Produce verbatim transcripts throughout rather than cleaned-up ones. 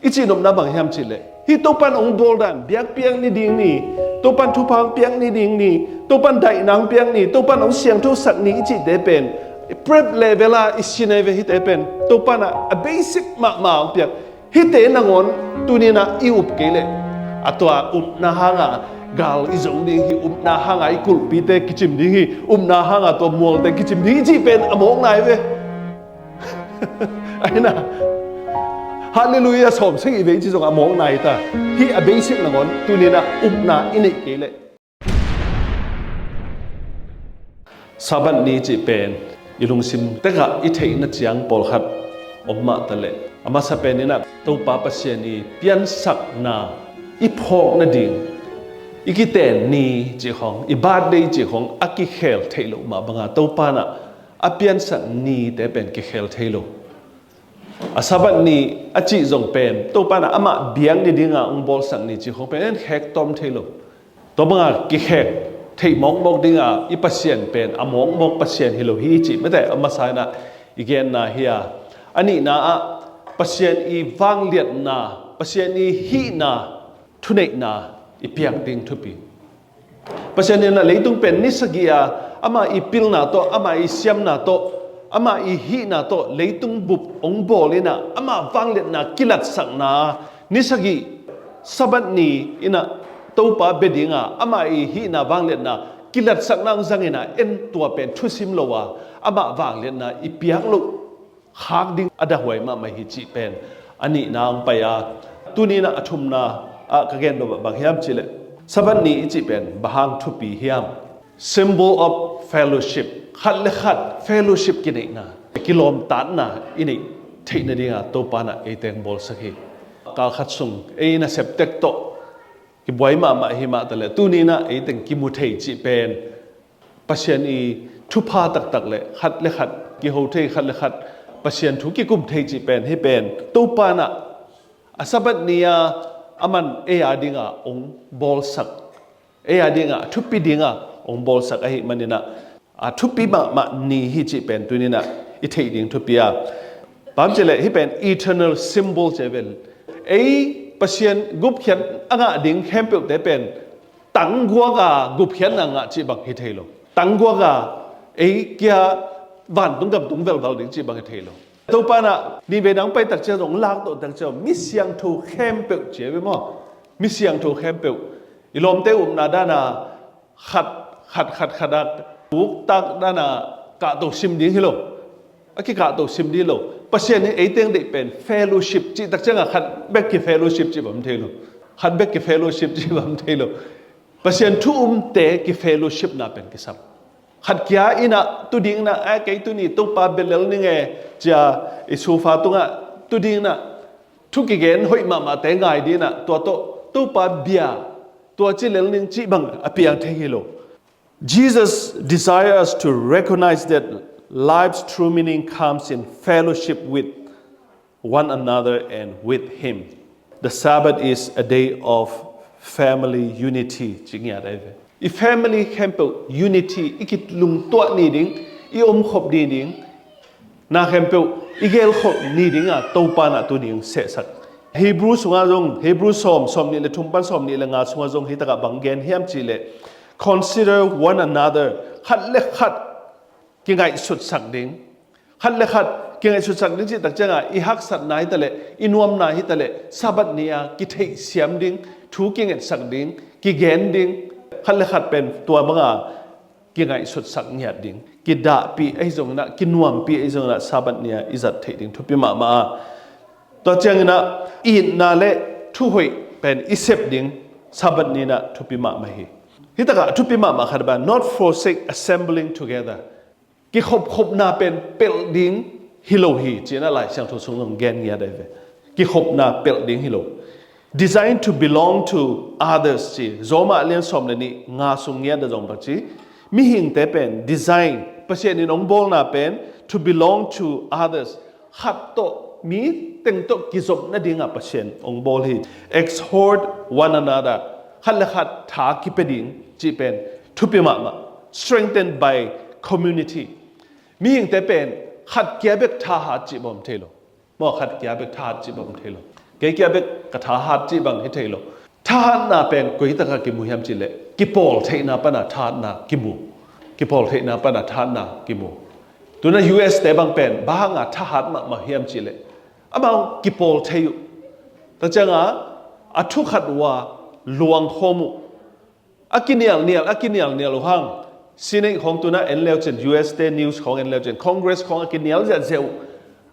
I cih nopna bang hiam cihleh, hih Topan hong bawl dan, biakpiak ni ding ni, Topan thupha hong piak ni ding ni, Topan daihna hong piak ni, Topan hong siangthosak ni i cihte pen prep level a i sin ahi ve. Hihte pen Topan a basic mahmah hong piak. Hihte nangawn tuninah i up kei leh, a tua upna hanga gal i zong ding hi, upna hanga i kulhpite kicim ding hi, upna hanga tua mualte kicim ding hi cih pen a mawkna hi ve. Ahi na, Hallelujah sawm seng i vei ci zong a mawkna hi ta. Hih a basic nangawn tuninah upna i neih kei leh, Sabbath ni cih pen i lungsim tekah i theihna ciang pawlkhat om mah taleh, a masa peninah Topa Pasian i piansakna i phawk nading, i kiten ni cih khawng, i birthday cih khawng a kikhel theih loh mah banga Topanah a piansak nite pen kikhel thei lo. A Sabbath ni a cih zong pen Topanah amah biak ni dinga hong bawlsak ni cih khawng pen en khek tawm thei lo. Tua banga kikhek theih mawkmawk dinga i Pasian pen a mawkmawk Pasian hi lo hi cih mete a masa inah i genna hi a, a nihna ah Pasian i vangliatna, Pasian i hihna, thuneihna i piak ding thupi. Pasian inah leitung pen ni sagih a ama i pilna tawh, ama i siamna tawh, ama i hihna tawh leitung bup hong bawl inah ama vangliatna kilatsakna ni sagih Sabbath ni inah Topa bia dinga ama i hihna vangliatna kilatsakna hong zang inah en tua pen thusim lo a ama vangliatna i piak loh khak ding a dahuai mahmah hi cih pen a nihna hong pai a, tuninah a thumna ah ka gen lo bang hiam cihleh, Sabbath ni i cih pen bang hang thupi hiam? Symbol of fellowship. Khat le khat fellowship kineihna, kilawmtatna i neih theih nadinga Topanah ei teng bawlsak hi. Kalkhat sung ei nasep tek tawh kibuai mahmah hi mah taleh, tuninah ei teng kimu thei cih pen Pasian i thupha taktak le khat le khat kiho thei, khat le khat Pasian thu kikum thei cih pen, hih pen Topanah a Sabbath ni a aman ei a dinga hong bawlsak, ei a dinga a thupi dinga hong bawlsak ahih maninah a thupi mahmah ni hi cih pen tuninah i theih ding thupi a. Bang hang cihleh hih pen eternal symbol ci a vel. Ei Pasian gupkhiat a ngah ding khempeuhte pen tangguak a gupkhiatna ngah cih bang hi thei lo. Tangguak a ei kia vantung gam tung velval ding cih bang hi thei lo. Topanah ni vei nang pai tak ciang zong lak tawh tak ciang mi siangtho khempeuh ci a ve maw? Mi siangtho khempeuh i lawmte upna dana khat khat khat khat a tuktak dana kahto sim ding hi lo. A kikahto sim ding lo. Pasian in ei teng deih pen fellowship cih tak cianga khat bek ki fellowship cih bang thei lo. Khat bek ki fellowship cih bang thei lo. Pasian thu umte ki fellowshipna pen kisam. Khat kia inah tu dingnah a kei tuni Topa bia lel ning e cia i sufa tungah tu dingnah thu kigen hoih mahmahte ngai dinah tua tawh Topa bia tua ci lel ning cih bang a piang thei hi lo. Jesus desires us to recognize that life's true meaning comes in fellowship with one another and with Him. The Sabbath is a day of family unity. Ci ngiat ahi ve. I family khempeuh unity, i kilungtuah ni ding, i omkhop ni ding, na khempeuh i gelkholh ni dinga Topanah tu ding sehsak. Hebrew sungah zong, Hebrew sawm, sawm nih le thum pan sawm nih le nga sungah zong hih takah bang gen hiam cihleh, consider one another, khat le khat kingaihsutsak ding. Khat le khat kingaihsutsak ding cih tak cianga i haksatna hi taleh, i nuamna hi taleh, Sabbath ni a kitheihsiam ding, thu kingetsak ding, kigen ding. Khat le khat pen tua banga kingaihsutsak ngiat ding, kidahpih ahi zonginah, kinuampih ahi zonginah Sabbath ni a i zat theih ding thupi mahmah a. Tua cianginah itna le thuhoih pen i sep ding Sabbath ni inah thupi mahmah hi. Hih takah thupi mahmah khat bang, not forsake assembling together. Kikhopkhopna pen pelh ding hi lo hi, cinah Lai Siangtho sung zong gen ngiat ahi ve. Kikhopna pelh ding hi lo. Designed to belong to others ci, Roma lian sawm le nih nga sung ngiat a zong bang ci, mihingte pen design, Pasian in hong bawlna pen to belong to others, khat tawh, mi teng tawh kizop nadinga Pasian hong bawl hi. Exhort one another, khat le khat tha kipia ding cih pen thupi mahmah. Strengthened by community. Mihingte pen khat kia bek thahat cih bawm thei lo. Maw, khat kia bek thahat cih bawm thei lo. Kei kia bek ka thahat cih bang hi thei lo. Thahatna pen koi takah kimu hiam cih leh kipawl theihna pana thahatna kimu. Kipawl theihna pana thahatna kimu. Tuna U S te bang pen bang hanga thahat mahmah hiam cih leh amau kipawl thei uh. Tua cianga a thu khat uh a luang khawm uh. A kinialnial, a kinialnial uh hang. Senate khawng tuna en leucin, U S te news khawng en leucin, Congress khawng a kinial ziahziah uh.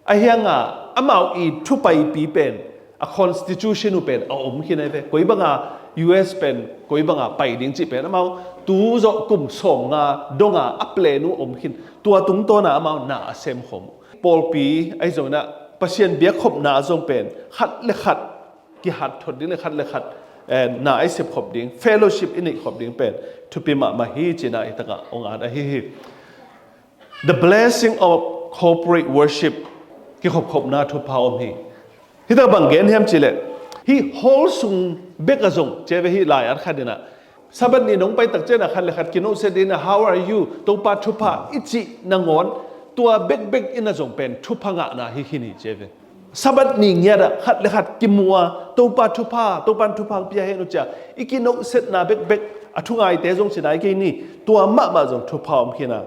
Ahi hanga amau i thupaipi pen a constitution uh pen a om khin ahi ve. Koi banga U S pen koi banga pai ding cih pen amau tu zawh kum sawmnga donga a plan uh om khin. Tua tungtawna amau na a sem khawm uh. Pawlpi ahi zongin ah Pasian biakkhopna zong pen khat le khat kihat thot ding le khat le khat, eh, na i sep khop ding, fellowship i neih khop ding pen thupi mahmah hi cina hi takah ong at ahi hi. The blessing of corporate worship, kikhopkhopna thupha om hi. Hi takah bang gen hiam cih leh, hi hall sung bek a zong, ci ve hi lai at khat in ah Sabbath ni nong pai tak ciangin ah khat le khat kinohset dingin ah, "How are you? Topa thupha," i cih nangawn tua bekbek in ah zong pen thupha ngahna hi khin hi ci ve. Sabbath ni ngiat ah khat le khat kimu a, "Topa thupha, Topa in thupha hong pia hen uh," ci a i kinohsetna bekbek, a thu ngaite zong ci nai kei ni, tua mahmah zong thupha om khin a.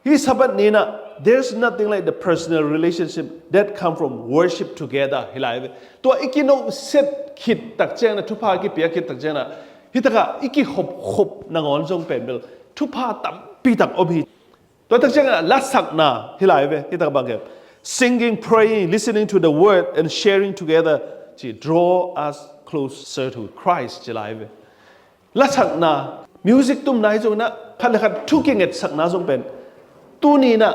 Hi Sabbath ni in ah, "There's nothing like the personal relationship that come from worship together," hi lai ve. Tua i kinohset khit tak ciangin ah, thupha kipia khit tak ciangin ah, hi takah i kikhopkhop nangawn zong pen bel thupha tampi tak om hi. Tua tak ciangin ah lasakna hi lai ve, hi takah bang hiam? Singing, praying, listening to the word and sharing together, ci, "Draw us closer to Christ," ci lai ve. Lasakna, music tumna hi zongin ah, khat le khat thu kingetsakna zong pen tuni in ah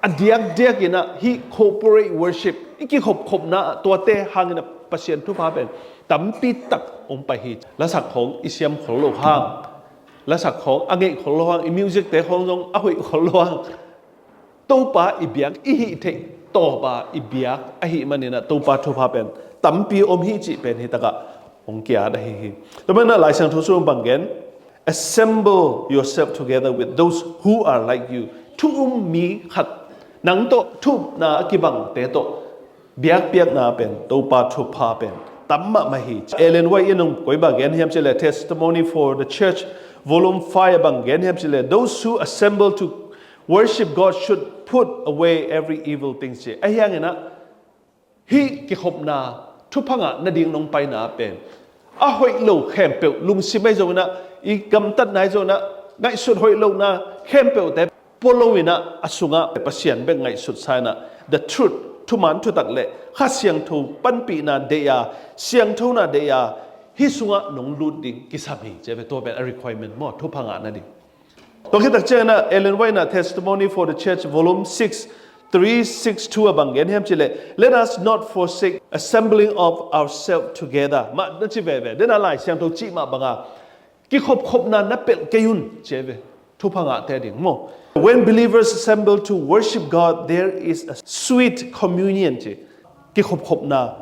a diakdiak in ah hih corporate worship, i kikhopkhopna ah tuate hangin ah Pasian thupha pen tampi tak om pai hi. Lasak khawng i siam khol lo hang, lasak khawng a ngeih khol lo hang, i music te khawng zong a hoih khol lo hang, Topa i biak i hih theih tawpa i biak ahih manin ah Topa thupha pen tampi om hi cih pen hi takah hong ki-at ahi hi. Tua manin ah Lai Siangtho sung bang gen, "Assemble yourself together with those who are like you." Thu um mi khat, nang tawh thu upna a kibangte tawh biakpiakna pen Topa thupha pen tam mahmah hi. Ellen White in hong koi bang gen hiam cih leh, Testimony for the Church, Volume five bang gen hiam cih leh, "Those who assemble to worship God should put away every evil thing," ci. Ahi hangin ah hih kikhopna, thupha ngah nading nong paina pen a hoih lo khempeuh, lungsim ahi zongin ah, i gamtatna ahi zongin ah, ngaihsut hoih lohna khempeuhte pua lo in ah, a sungah Pasian bek ngaihsut sa in ah, the truth, thuman thutak le Kha Siangtho panpihna deih a, siangthona deih a, hih sungah nong lut ding kisam hi ci ve. Tua pen a requirement maw, thupha ngah nading. Tua khit tak ciangin ah Ellen White in ah Testimony for the Church, Volume six, three six two ah bang gen hiam cih leh, "Let us not forsake assembling of ourselves together." Mah na ci veve, den a Lai Siangtho cih mah banga kikhopkhopna na pelh kei un ci ve. Thupha ngahte ding maw. "When believers assemble to worship God, there is a sweet communion," ci. Kikhopkhopna,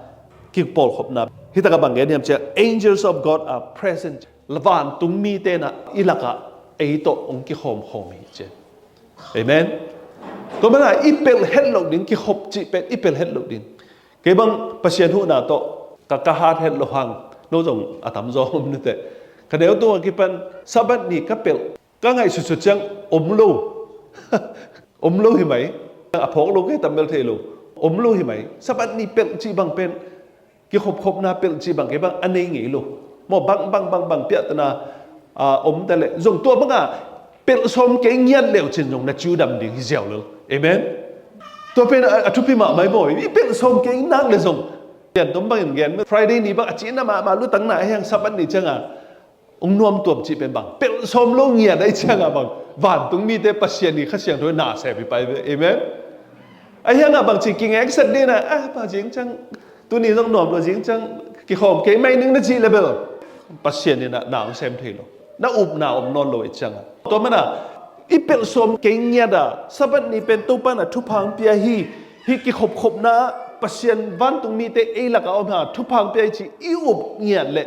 kipawlkhopna. Hi takah bang gen hiam cih leh, "Angels of God are present." Vantung mite in ah i lakah ei tawh hong kikhawmkhawm hi ci. Amen. Tua manin ah i pelh het loh ding, kikhop cih pen i pelh het loh ding. Kei bang Pasian huhna tawh ka, ka hat het loh hang, no zong a tamzaw om niteh. Ka neu tung a kipan Sabbath ni ka pelh, ka ngaihsutsut ciang om lo. Om lo hi mai. A phawk lo kei, tam bel thei lo. Om lo hi mai. Sabbath ni pelh cih bang pen, kikhopkhopna pelh cih bang kei bang a nei ngei lo. Maw, bang, bang, bang, bang piahtana, a, om ta leh zong tua banga pelh sawm kei ngiat leucin zong na ci uh dam ding hi ziau lel. Amen. Tua pen a, a thupi mahmah hi maw. I pelh sawm kei nak le zong, pian tom bangin gen, Friday ni bang a cihna mahmah lutang na ahi hang Sabbath ni cianga hong nuamtuam cih pen bang, pelh sawm lo ngiat ahih ciangah bang, vantung mite Pasian i Kha Siangtho in na sem hi pai ve. Amen. Ahi hangah bang ci, kingeksak ding in ah, ah, pa, zing ciang, tuni zong nuam lo, zing ciang kikhawm kei mai ning na cih le bel, Pasian in ah na hong sem thei lo. Na upna om nawn lo ahih ciangah. Tua manin ah i pelh sawm kei ngiat a, Sabbath ni pen Topa in ah thupha hong pia hi, hih kikhopkhopna ah Pasian vantung mite ei lakah om hang thupha hong pia hi cih i up ngiat leh,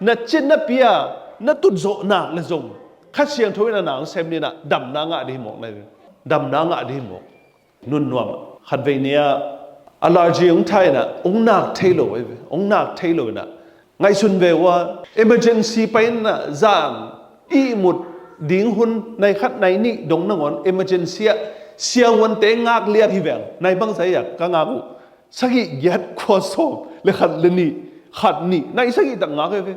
na cin na pia, na tutzawh nak le zong, Kha Siangtho in ah na hong sem ni in ah damna ngah ding hi mawk na hi. Damna ngah ding hi mawk. Nunnuam ah khatvei ni ah Allergy hong tha inah hong nak thei lo ahi ve, hong nak thei lo inah ngaihsun ve uh a, emergency pai inah zan ihmut ding hun nai khat nai nih dong nangawn emergency ah siavuante ngak liak hi veng. Nai bangzah a ka ngak uh? Sagih giat kua sawm le khat le nih, khat nih, nai sagih tak ngak ahi ve.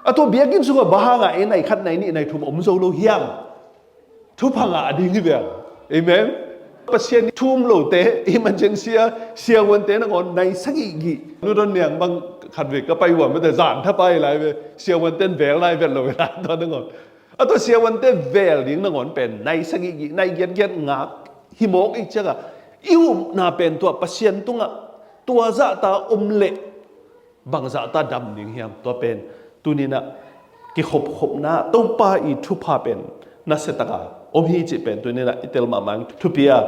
A tua biakinn sungah bang hangah ei nai khat nai nih nai thum om zo lo hiam? Thupha ngah ding hi veng. Amen. Pasian thu um lote emergency ah siavuante nangawn nai sagih gih, nu don niang bang khat vei ka pai uh a, mete zan tha pai lai ve, siavuante in vel nai vet lo ve lai tua nangawn. A tua siavuante vel ding nangawn pen nai sagih gih, nai giatgiat ngak hi mawk i ciangah i upna pen tua Pasian tungah tua zahta om leh bangzahta dam ding hiam? Tua pen tuninah kikhopkhopna Topa i thupha pen nasiataka om hi cih pen tuninah i tel mahmah thupi a.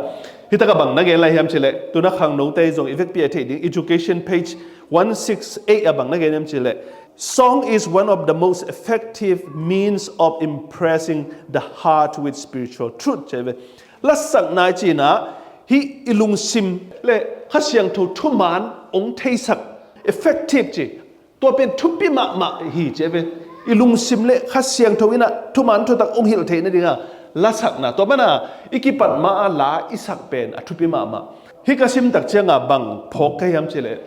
Hitakah bang na gen lai hiam cihleh, tuna khangnote zong i vekpi a theih ding, Education page one six eight ah bang na gen hiam cihleh, "Song is one of the most effective means of impressing the heart with spiritual truth," ci ve. Lasakna i cinah hih i lungsim le Kha Siangtho thuman hong theisak, effective ci, tua pen thupi mahmah hi ci ve. I lungsim le Kha Siangtho inah thuman thutak hong hilh theih nadinga lasakna, tua mana i kipat ma-a la i sak pen a thupi mahmah. Hih ka simtak cianga bang phawk ka hiam cihleh,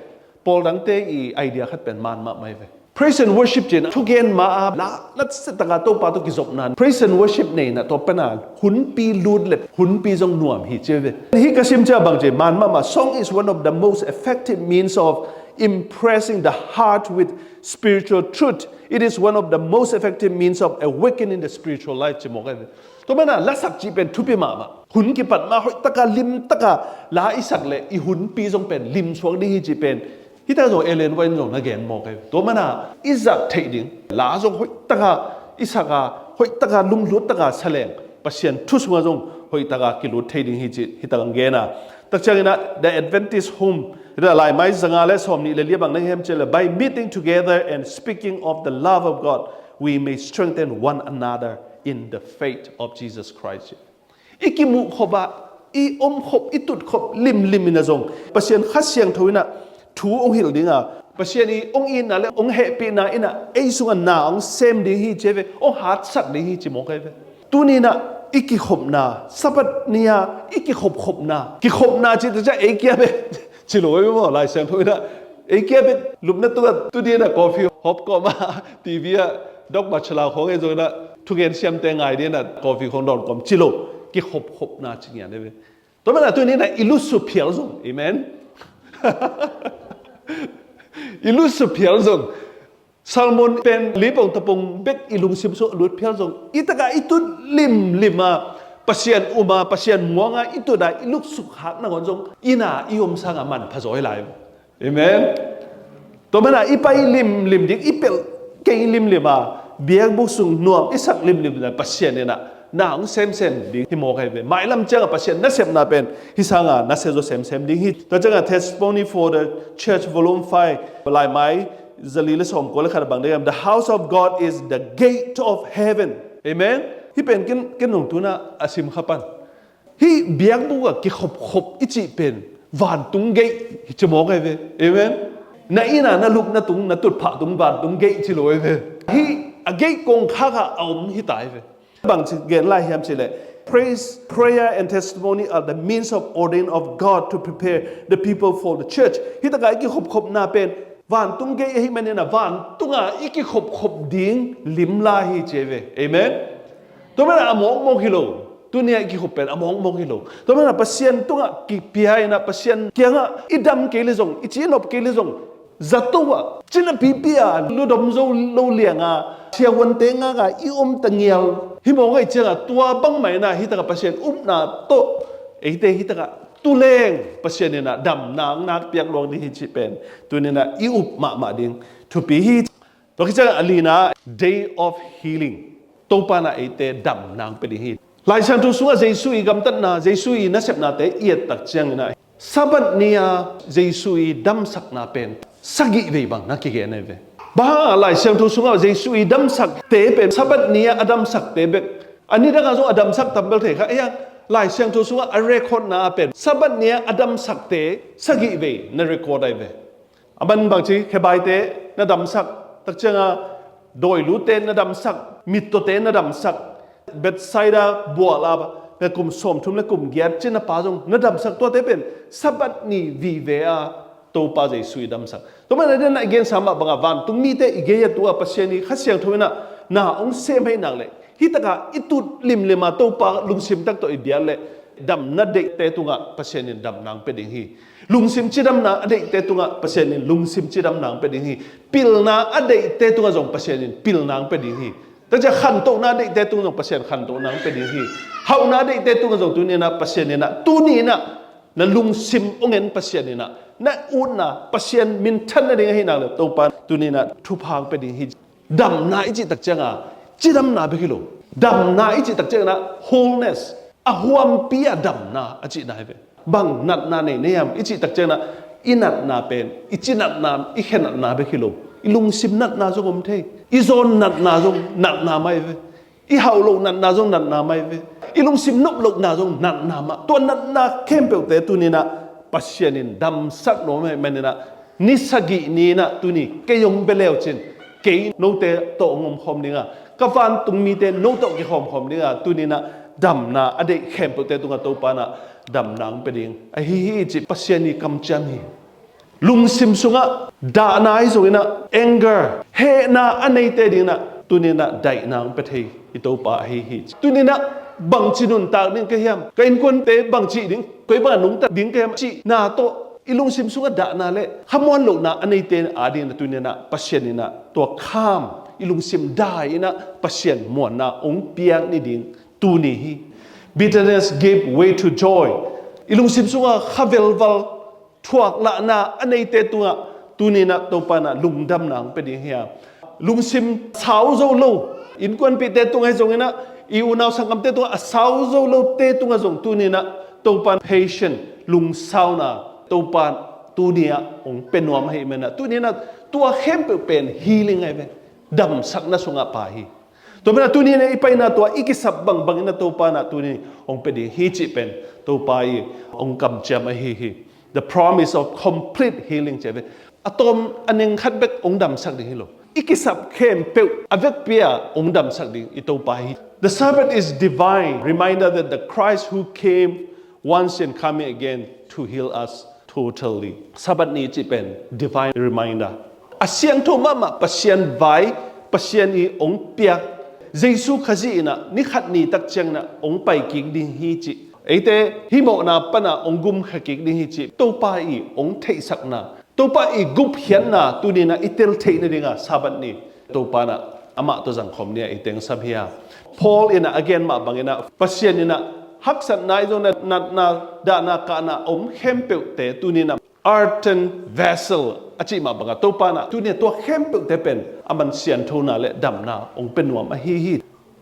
pawl dangte i idea khat pen man mahmah hi ve. Praise and worship cin thugen ma-a la nasiataka Topa tawh kizopna, praise and worship neina tua pana hunpi lut le hunpi zong nuam hi ci ve. Hih ka sim cia bang ci man mahmah, "Song is one of the most effective means of impressing the heart with spiritual truth. It is one of the most effective means of awakening the spiritual life," ci mawk ahi ve. Tua mana lasak cih pen thupi mahmah. Hun kipat ma hoihtaka limtaka la i sak le i hunpi zong pen limsuak ding hi cih pen hitak zong Ellen White zong na gen mawk ahi. Tua mana i zak theih ding la zong hoihtaka i saka, hoihtaka lungluttaka saleng Pasian thu sunga zong hoihtaka kilut thei ding hi cih hitak ang gen a. Takcianginah The Adventist Home, hitak laimai zanga le sawm nih le lia bang na hiam cihleh, "By meeting together and speaking of the love of God, we may strengthen one another in the faith of Jesus Christ." I kimuh khop ah, i om khop, i tut khop limlim inah zong Pasian Kha Siangtho inah thu hong hilh dinga, Pasian i hong itna le hong hehpihna inah ei sungah na hong sem ding hi ci ve, hong hatsak ding hi ci mawk ahi ve. Tuninah i kikhopna, Sabbath ni-a i kikhopkhopna, kikhopna cih teh ciah ei kia bek ci lo ahi ve maw, Lai Siangtho inah ei kia bek lupna tungah tuninah coffee hop kawmah TV ah Dr. Chala khawng ei zong inah thugen siamte ngai dinah coffee khawng dawn kawm ci lo, kikhopkhopna ci ngian ahi ve. Tua mana tuninah i lutsuk phial zong, amen. I lutsuk phial zong, sermon pen lipong tapong bek i lungsim sung a lut phial zong, i takah i tut limlim a, Pasian um a, Pasian muang a i tut a i lutsuk khak nangawn zong, inn a i om sanga manpha zaw hi lai. Amen. Tua mana i pai limlim ding, i pelh kei limlim a, biakbuk sung nuam i sak limlim a, Pasian inah na hong semsem ding hi mawk ahi ve. Mailam cianga Pasian nasepna pen hih sanga nasia zaw semsem ding hi. Tua cianga Testimony for the Church Volume five, laimai zali le sawmkua le khat a bang ding, "The house of God is the gate of heaven." Amen. Hih pen ken, ken nong tuna a sim kha pan. Hih biakbuk ah kikhopkhop i cih pen vantung gate hi ci mawk ahi ve. Amen. Na inn a na lupna tung, na tutphah tung vantung gate ci lo ahi ve. Hih a gate kongkhak ah a om hi ta ahi ve. Bang ci gen lai hiam cihleh, "Praise, prayer and testimony are the means of ordain of God to prepare the people for the church." Hih takah i kikhopkhopna pen vantung gate ahih maninah vantunga i kikhopkhop ding lim la hi ci ahi ve. Amen. Tua mana a mawkmawk hi lo. Tunia i kikhop pen a mawkmawk hi lo. Tua mana Pasian tungah kipia inah Pasian kiangah i dam kei le zong, i cihnop kei le zong, zato ah, cina pipi a, ludom zo lo lianga siavuante ngaka i om tangial hi mawk ahi cianga, tua bangmah inah hih takah Pasian upna tawh eite hih takah tuleng Pasian inah damna nakpiak luang ding hi cih pen tuninah i up mahmah ding thupi hi. Tua khit ciangah a lina, Day of Healing, Topa inah eite damna pia ding hi. Lai Siangtho sungah Jesu i gamtatna, Jesu i nasepnate i ettak cianginah Sabbath ni-a Jesu i damsakna pen sagih vei bang na kigen ahi ve. Bang hangah Lai Siangtho sungah Jesu i damsakte pen Sabbath ni-a a damsakte bek, a nidangah zong a damsak tambel thei kha, ei a, Lai Siangtho sungah a recordna ah pen Sabbath ni-ah a damsakte sagih vei na record ahi ve. A man bangci, khebaite na damsak takcianga, dawilute na damsak, mittawte na damsak, Bethsaida bual a na kum sawmthum le kum giat cinapa zong na damsak, tuate pen Sabbath ni vive a Topa Jesu i damsak. Tua mana den a i gensa mah banga vantung mite i gei a tu a Pasian i Kha Siangtho inah na hong sem hei nak leh, hi taka i tut limlima Topa lungsim tak tawh i biak leh, damna deihte tungah Pasian in damna hong pia ding hi. Lungsim cidamna a deihte tungah Pasian in lungsim cidamna hong pia ding hi. Pilna a deihte tungah zong Pasian in pilna hong pia ding hi. Takcia khantohna a deihte tungah zong Pasian khantohna hong pia ding hi. Hauhna a deihte tungah zong tuni inah Pasian inah, tuni inah na lungsim hong en Pasian inah, na utna Pasian minthan nading ahi nak leh Topa tuni inah thupha hong pia ding hi. Damna i cih takcianga cidamna bek hi lo. Damna i cih takcianga wholeness, a huampi a damna a cihna hi ve. Bang natna nei na hiam i cih takcianga i natna pen i cinatna, i khenatna bek hi lo. I lungsim natna zong om thei. I zawn natna zong natna mah hi ve. I hauh loh natna zong natna mah hi ve. I lungsim nop lohna zong natna mah. Tua natna khempeuhte tuni inah Pasian in damsak nuam ahih manin ah, ni sagih ni inah tuni kei hong bia le uh cin, kei note tawh hong omkhawm dinga, ka vantung mite no tawh kikhawmkhawm dinga, tuni inah damna a deih khempeuhte tungah Topa inah damna hong pia ding ahi hi cih Pasian i kamciam hi. Lungsim sungah dahna ahi zongin ah, anger, hehna a neite dingin ah tuni inah daihna hong pia thei i Topa ahi hi. Tuni inah bangci nuntak ding ka hiam, ka innkuante bangci ding, koi bangah nungta ding ka hiam cihna tawh i lungsim sungah dahna le khamuan lohna a neite adingin ah tuni inah Pasian inah tua kham, i lungsim dai inah Pasian muanna hong piak ni ding tuni hi. Bitterness give way to joy. I lungsim sungah kha velval thuak lahna a neite tungah tuni inah Topa inah lungdamna hong pia ding hi a, lungsim sau zo lo, innkuanpihte tungah hi zongin ah, i unau sanggamte tungah a sau zo lote tungah zong tuni inah Topa in patient, lungsauna Topa in tuni ah hong pia nuam ahih manin ah, tuni inah tua khempeuh pen healing ahi ve. Damsakna sungah pai hi. Tua manin ah tuni inah i paina tua i kisap bangbang inah Topa inah tuni hong pia ding hi cih pen Topa i hong kamciam ahi hi. The promise of complete healing ci a ve. A tawm a neng khat bek hong damsak ding hi lo. I kisap khempeuh a vekpi a hong damsak ding i Topa hi. The Sabbath is divine reminder that the Christ who came once and coming again to heal us totally. Sabbath ni cih pen divine reminder. A siangtho mahmah Pasian vai, Pasian i hong piak Jesu Khazih inah ni khat ni takciang inah hong pai kik ding hi cih, eite hih mawhna pana hong gumkha kik ding hi cih Topa i hong theihsakna, Topa i gupkhiatna tuni inah i tel theih nadinga Sabbath ni Topa inah amah tawh zangkhawm ni a i tengsam hi a. Paul inah a gen mah bangin ah Pasian inah haksatna ahi zongin ah, natna, dahna, kahna om khempeuhte tuni inah earthen vessel a cih mah bangah Topa inah tuni inah tua khempeuhte pen a man sianthona le damna hong pia nuam ahi hi.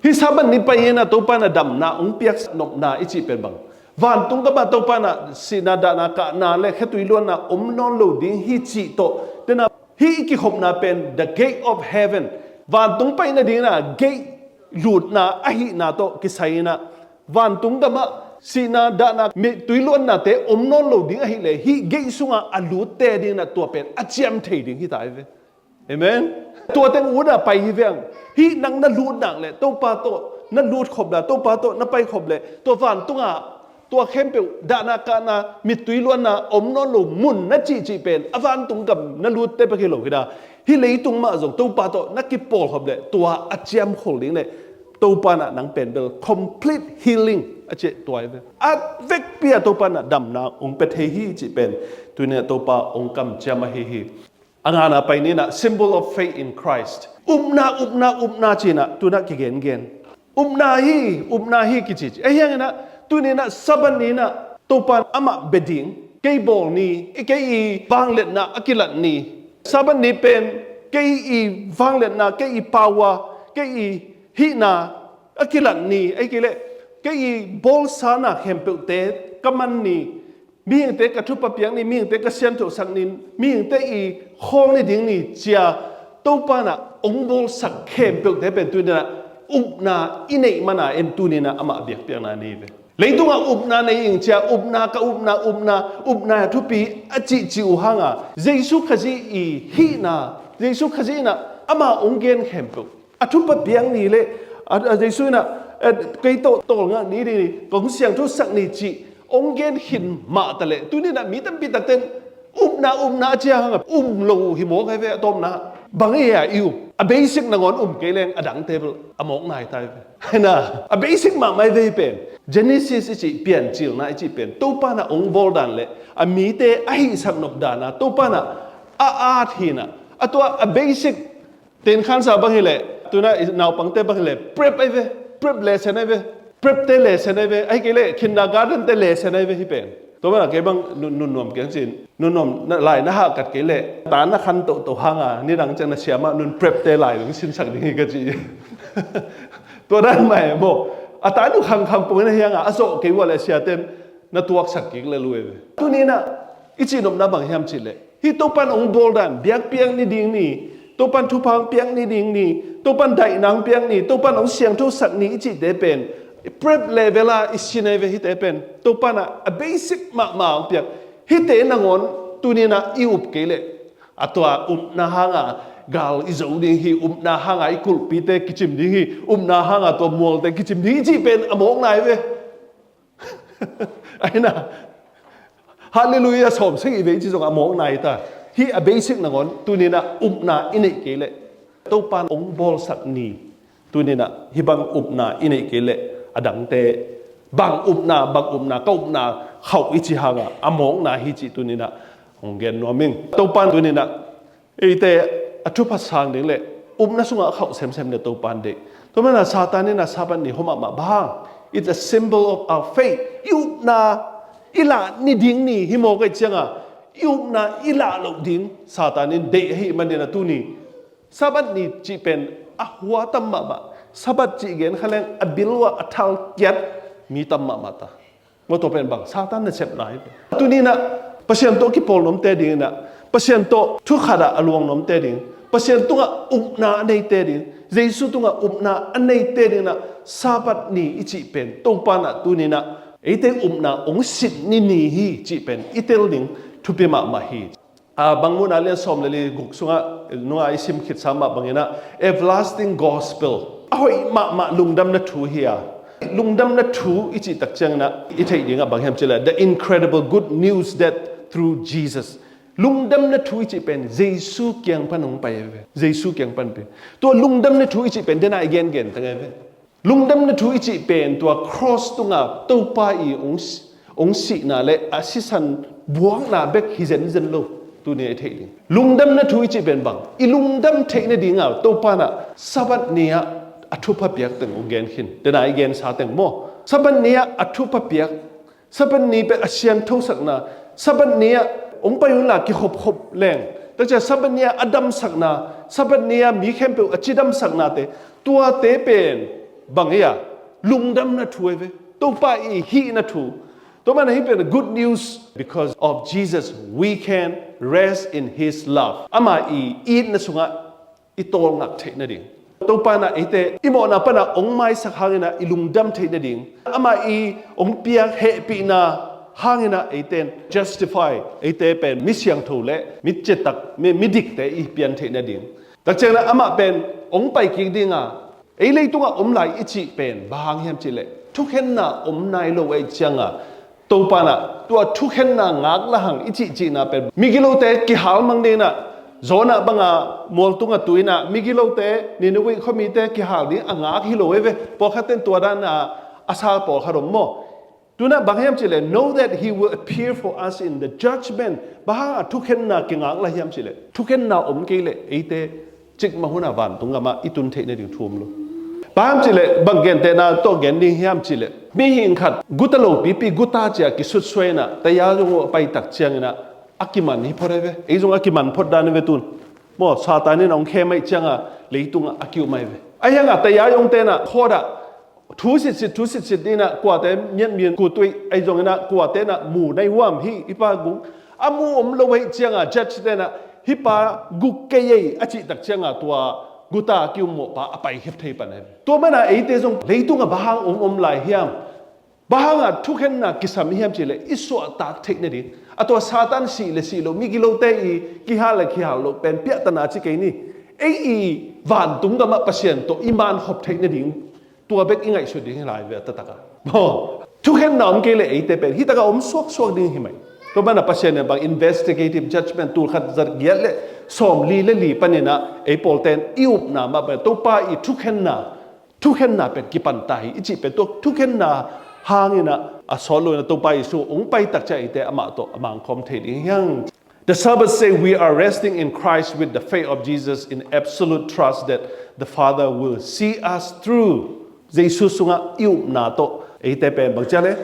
Hih Sabbath ni pai inah Topa inah damna hong piak nopna i cih pen bang, vantung gamah Topa inah sihna, dahna, kahna le khetui luanna om nawn lo ding hi cih tawh, tena hih i kikhopna pen the gate of heaven, vantung pai nading inah gate lutna ahihna tawh kisai inah, vantung gamah sihna, dahna, mittui luannate om nawn lo ding ahih leh hih gate sungah a lutte ding inah tua pen a ciam thei ding hi ta hi ve. Amen. Tua teng utna pai hi veng. Hih nang na lut nak leh Topa tawh na lut khop leh, Topa tawh na pai khop leh, tua vantungah tua khempeuh dahna, kahna, mittui luanna om nawn lo mun na cihcih pen a vantung gam na lutte bek hi lo hi da. Hih leitung mah zong Topa tawh na kipawl khop leh tua a ciamkhol ding leh Topa inah nang pen bel complete healing a cih tua hi ve. A vekpi a Topa inah damna hong pia thei hi cih pen tuni inah Topa hong kamciam ahi hi. A ngana pai ni inah symbol of faith in Christ. Upna, upna, upna ci inah tu inah kigengen. Upna hi, upna hi kici ci. Ahi hang inah tuni inah Sabbath ni inah Topa in amah bia ding, kei bawl ni, kei i vangliatna a kilat ni. Sabbath ni pen kei i vangliatna, kei i power, kei i hihna a kilat ni, ahih kei leh kei i bawlsana khempeuhte ka man ni. Mihingte ka thupha piak ni, mihingte ka sianthosak ni, mihingte i khawl ni ding ni ci a Topa inah hong bawlsak khempeuhte pen tuni inah upna i neih mana en tuni inah amah biakpiakna ni ve. Leitungah upna nei ing cia, upna ka upna, upna, upna thupi a cihcih uh hanga Jesu Khazih i hihna, Jesu Khazih inah ama hong gen khempeuh, a thupha piak ni le a, a Jesu inah, eh, kei tawh tawlngak ni, ni, ni kong siangthosak ni cih hong gen khin mahta le tuninah mi tampi takten upna, upna a cia hanga um lo uh hi mawk ai ve. A tawpna bang ei a i um, a basic nangawn um kei leng a dangte bel a mawk nai ta ai ve. Hena a basic mahmah ai ve hi pen. Genesis i cih, piancilna i cih pen Topa inah hong bawl dan le a mite a hihsak nop dana Topa inah a at hina a tua a basic tenkhansa bang hileh, tuna i naupangte bang hileh prep ai ve, prep lesson ai ve, prep te lesson ai ve, ahi kei leh kindergarten te lesson ai ve hi pen. Tua mana kei bang nun, nun nuam kiang cin, nun nuam na, lai na hahkat kei leh ta na khan tohtoh hanga nidang ciang na siamah nun prep te lai dong sinsak ding hi ka ci. Tua dan mai maw, a ta nu khangkhang pungin a hianga a zawh kei ua le siaten na tuaksak kik le lui ve. Tuninah i cihnopna bang hiam cihleh, hih Topan hong bawl dan biakpiak ni ding ni, Topan thupha hong piak ni ding ni, Topan daihna hong piak ni, Topan hong siangthosak ni i cihte pen prep level a i sin ai ve. Hihte pen Topan ah a basic mahmah hong piak. Hihte nangawn tuninah i up kei leh a tua upna hanga gal i zo ding hi, upna hanga i kulhpite kicim ding hi, upna hanga tua mualte kicim ding hi cih pen a mawk nai ve. Aina, halleluia sawm sing i vei ci zong a mawk nai ta. Hih a basic nangawn tuninah upna i neih kei leh Topan hong bawlsak ni. Tuninah hih bang upna i neih kei leh a dangte bang upna, bang upna, ka upna khauh i ci hanga a mawk nai hi cih tuninah hong gen nuam ing. Topan tuninah eite a thupha sang ding le upna sungah a khauh semsem le Topan deih. Tua mana Satan inah Sabbath ni hua mahmah bang hang. It's a symbol of our faith. I upna i lah ni ding ni hi mawk ai cianga i upna i lah loh ding Satan in deih ahi maninah tuni Sabbath ni cih pen a hua tam mahmah. Sabbath cih gen kha leng a bil uah a thal kiat mi tam mahmah ta. Maw tua pen bang Satan nasepna hi. Tuninah Pasian tawh kipawl nuamte dinginah, Pasian tawh thukhatah a luang nuamte ding, Pasian tungah upna a neite ding, Jesu tungah upna a neite dinginah Sabbath ni i cih pen Topanah tuninah eite upna hong sit ni ni hi cih pen i tel ding thupi mahmah hi. A, Bangmuhna lian sawm le li guk sungah nunga i sim khitsa mah banginah everlasting gospel, a hoih mahmah lungdamna thu hi a, lungdamna thu i cihtak cianginah i theih dingah bang hiam cileh the incredible good news that through Jesus. Lungdamna thu i cih pen Jesu kiang pan hong pai ve. Jesu kiang pan pen tua lungdamna thu i cih pen dena i gengen tang ve. Lungdamna thu i cih pen tua cross tunga Topa i hong, hong sihna le a sisan buakna bek hi zenzen lo. Tuni a i theih ding lungdamna thu i cih pen bang i lungdam theih nadinga Topa inah Sabbath ni-ah a thupha piak teng hong gen khin. Tena i gensa teng maw, Sabbath ni-ah a thupha piak, Sabbath ni pen a sianthosakna, Sabbath ni-ah hong pai unla kikhopkhop leng, takcia Sabbath ni-ah a damsakna, Sabbath ni-ah mi khempeuh a cidamsaknate, tuate pen bang ei a lungdamna thu ei ve. Topa i hihna thu. Tua mana hih pen good news, because of Jesus we can rest in his love. Ama i itna sungah i tawlngak theih nading. Topa inah eite i mawhna pana hong maisak hanginah i lungdam theih nading, ama i hong piak hehpihna hanginah eite in justify, eite pen mi siangtho le mi ciatak, mi, mi dikte i pian theih nading. Takcianginah amah pen hong pai kik dinga ei leitungah om lai i cih pen bang hang hiam cihleh thukhenna om nai lo ei cianga Topa inah tua thukhenna ngak lahang i cihcihna pen migilote kihal mang dinginah Jonah banga mualtunga tuinah migilote Nineveh khuamite kihal ding a ngak hi lo ei ve. Pawlkhatten tua dana a sa pawlkhat om maw. Tunah bang hiam cihleh know that he will appear for us in the judgment. Bang hanga thukhenna kingak la hiam cihleh thukhenna om kei leh eite cikmah huna vantung gamah i tun theih nading thu om lo. Bang hiam cihleh bang gentehna tawh gen ding hiam cihleh mihing khat guta lopipi guta cia kisutsuainah taya zong uh a paitak cianginah a kiman hi phot ai ve. Ei zong a kiman phot dan ai ve tun. Maw, Satan in a hong khem aih cianga leitungah a ki-um ai ve. Ahi hanga taya zong tenah khawdah thu sitsit, thu sitsit dinah kuate miatmian kutuih ahi zonginah kuate inah mu nai huam hi i pa guk a mu om lo aih cianga judge tenah hih pa guk kei ei a cihtak cianga tua guta a ki-um mawhpa a pai khep thei pan ahi. Tua mana eite zong leitungah bang hang om om lai hiam? Bang hanga thukhenna kisam i hiam cihleh i suahtak theih nading, a tua Satan sih le sih loh, migilote i kihal le kihal loh pen piahtana ci kei ni. Ei i vantung gamah Pasian tawh i mankhop theih nading, tua bek i ngaihsut ding hi lai ve a taktakah. Maw, thukhenna om kei leh eite pen hi takah om suaksuak ding hi mai. Tua mana Pasian in bang investigative judgment tul khat za giat le sawmli le li paninah ei pawlten i upna mah pen Topa i thukhenna, thukhenna pen kipanta hi i cih pen tua thukhenna hanginah a sawt loinah Topa Jesu hong paitak ciah eite amah tawh a mangkhawm thei ding hiang. The Sabbath say we are resting in Christ with the faith of Jesus in absolute trust that the Father will see us through. Jesu sungah i upna tawh eite pen bang ciah le,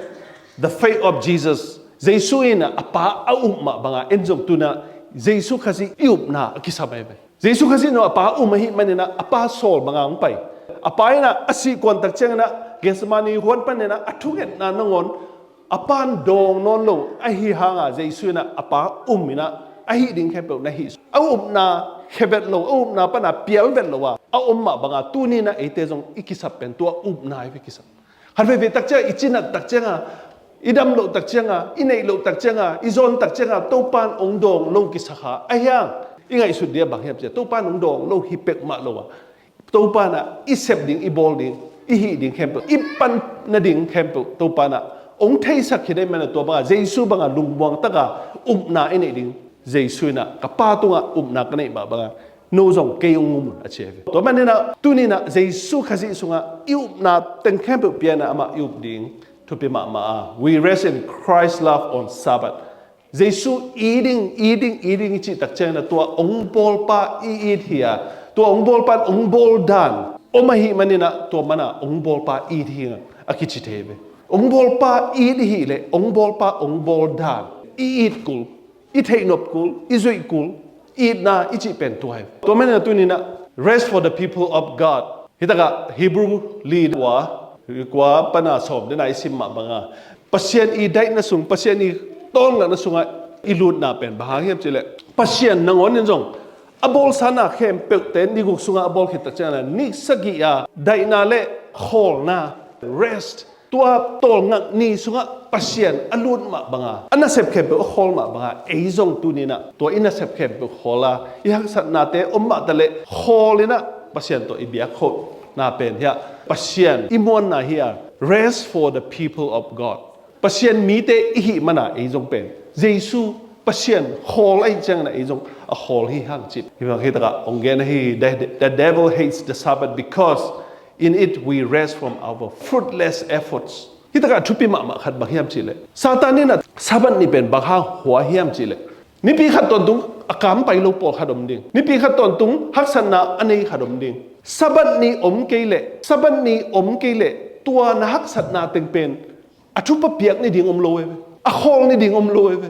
the faith of Jesus. Jesu in a Pa a up mah banga en zong tunah Jesu Khazih i upna a kisam ahi ve. Jesu Khazih no a Pa um ahih maninah a Pa sawl banga hong pai. A Pa inah a sih kuantak cianginah Gethsemane huan paninah a thungetna nangawn a Pa'n dawng nawn lo ahi hanga Jesu inah a Pa um inah a hih ding khempeuh na hih. A upna khevet lo, a upna pana pial vet lo a a om mah banga tuninah eite zong i kisap pen tua upna i kisap. Khat veivei tak cianga i cinat tak cianga, i dam loh tak cianga, i neih loh tak cianga, i zawn tak cianga Topa'n hong dawng lo kisakha a hiang. I ngaihsut dia bang hiam cia Topa'n hong dawng lo hi pek mah lo a, Topa'n a i sep ding, i bawl ding, i hih ding khempeuh, i pan nading khempeuh Topa'n a hong theisak hi dai mana tua banga Jesu banga lungmuang taka upna i neih ding. Jesu inah ka Pa tungah upna ka neih mah banga no zong kei hong um un a ci hi ve. Tua maninah tuninah Jesu Khazih sungah i upna teng khempeuh pianah amah i up ding thupi mahmah a. We rest in Christ's love on Sabbath. Jesu i ding, i ding, i ding i cih tak ciangin a tua ong bawlpa i it hi a, tua ong bawlpa in ong bawl dan om ahih maninah tua mana ong bawlpa i it hi a kici thei ve. Ong bawlpa i it i hih leh ong bawlpa ong bawl dan i it kul, i theihnop kul, i zuih kul, itna i cih pen tua hi. Tua maninah tuninah rest for the people of God. Hitakah Hebrew li kua, kua pana sawm dena i sim mah banga Pasian i daihna sung, Pasian i tawlngatna sungah i lutna pen bang hang hiam cihleh Pasian nangawn in zong a bawlsana khempeuhte ni guk sungah a bawl khit tak ciangin a ni sagih a daihna le khawlna, rest, tua tawlngat ni sungah Pasian a lut mah banga, a nasep khempeuh a khawl mah banga ei zong tuninah tua i nasep khempeuh khawl a, i haksatnate om mah taleh khawl inah Pasian tawh i biakkhopna pen hiah Pasian i muanna hi a, rest for the people of God. Pasian mite i hih mana ei zong pen Jesu Pasian khawl ahih ciangin a ei zong a khawl hi hang cih hi bang hitakah hong gen ahi. The, the devil hates the Sabbath because in it we rest from our fruitless efforts. Hitakah thupi mahmah khat bang hiam cihleh Satan inah Sabbath ni pen bang hang hua hiam cihleh nipi khat tawntung a kam pai lo pawlkhat om ding, nipi khat tawntung haksatna a nei khat om ding. Sabbath ni om kei leh, Sabbath ni om kei leh tua na haksatna teng pen a thupha piak ni ding om lo e ve. A khawl ni ding om lo e ve.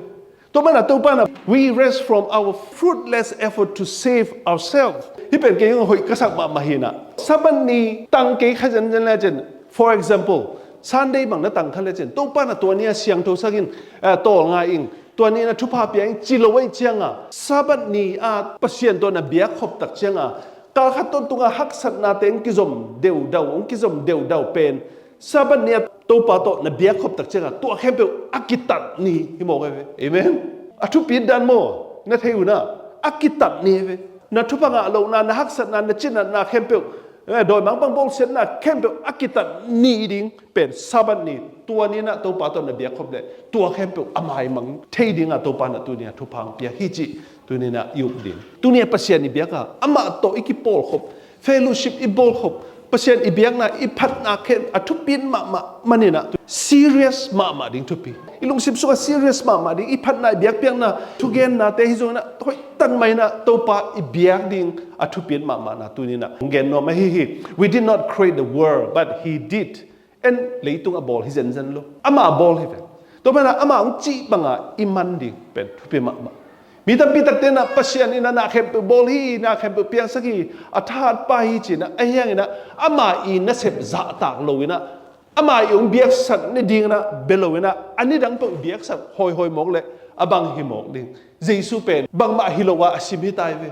Tua mana Topa na, we rest from our fruitless effort to save ourselves. Hi pen kei hong hoih ka sak mahmah hinah Sabbath ni tang kei kha zenzen le cin, for example, Sunday bang na tang kha le cin Topa na tua ni a siangtho sak in, eh, tawl ngai ing, tua ni na thupha pia ing ci lo ahih cianga Sabbath ni a Pasian tawh na biak khop tak cianga kal khat tawntunga haksatnate hong kizom deudau, hong kizom deudau pen Sabbath ni a Topa tawh na biak khop tak cianga tua khempeuh a kitat ni hi mawk e ve. Amen. A thupit dan maw, na thei una a kitat ni e ve. Na thupha ngah lohna, na haksatna, na cinatna khempeuh, eh, dawimangpang bawlsiatna khempeuh a kitat ni ding pen Sabbath ni, tua ni na Topa tawh na biak khop leh tua khempeuh a maimang thei dinga Topa na tuni a thupha hong pia hi cih tuni na i up ding. Tuni a Pasian i biaka amah tawh i kipawlkhop, fellowship i bawlkhop, Pasian i biakna i phatna khen a thupit mahmah maninah serious mahmah ding thupi. I lungsim sungah serious mahmah ding, i phatna, i biakpiakna, thugennate hi zonginah hoihtak mah inah Topa i biak ding a thupit mahmahna tuninah hong gen nuam ahi hi. We did not create the world, but he did. En leitung a bawl hi zenzen lo, ama bawl hi ven. Tua mana ama hong cih banga i man ding pen thupi mahmah. Mi tampi takte na Pasian in a na khempeuh bawl hi, na khempeuh piangsak hi, a thatpa hi cinah, ahi hanginah ama i nasep zahtak loinah ama i hong biaksak ni dinginah bia loinah a nidang peuh biaksak hawihawi mawk le a bang hi mawk ding. Jesu pen bangmah hi lo a a sim hi tai ve.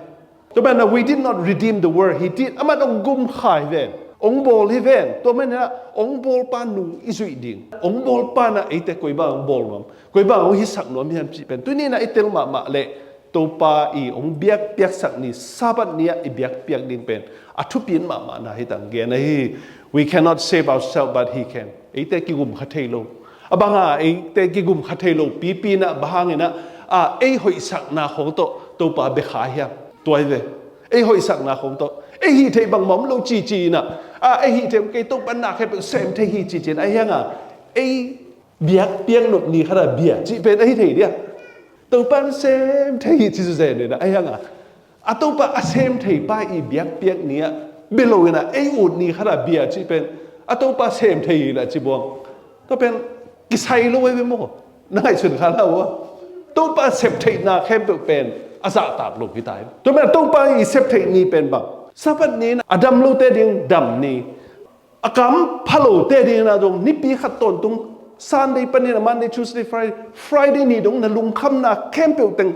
Tua mana we did not redeem the world, he did. Aman hong gum khai ve. Ong bawl hi ven, tua maninah ong bawlpa nung i zuih ding. Ong bawlpa nah eite koi bang ong bawl nuam, koi bang ong hisak nuam hiam cih pen tuni nah i tel mahmah leh Topa i ong biakpiaksak ni, Sabbath ni-ah i biakpiak ding pen a thupi mahmahna hi tang gen ahi. We cannot save ourselves, but He can. Eite kigum kha thei lo. A banga eite kigum kha thei lo pipi nah bang hanginah a ei hoihsakna khong tawh Topa bia kha hiam? Tua hi ve. Ei hoihsakna khong tawh, ei hih theih bangmah om lo cici inah, a ei hih theih kei Topa na khempeuh sem thei hi cici inah, ahi hanga ei biakpiak nop ni khata bia cih pen ahi thei dia. Topa sem thei hi ci zuzen inah, ahi hanga a Topa a sem thei pa i biakpiak ni-ah bia lo inah ei ut ni khata bia cih pen a Topa sem thei hi lah ci buang. Tua pen kisai lo ei ve maw? Na ngaihsun kha lo a, Topa sep theihna khempeuh pen a zahtak lo hi ta hi. Tua maninah Topa i sep theih ni pen bang? Sabbath ni inah a dam lote ding dam ni, a kam pha lote ding inah dong nipi khat tawntung Sunday panin a Monday, Tuesday, Friday, Friday ni dong na lungkhamna khempeuh teng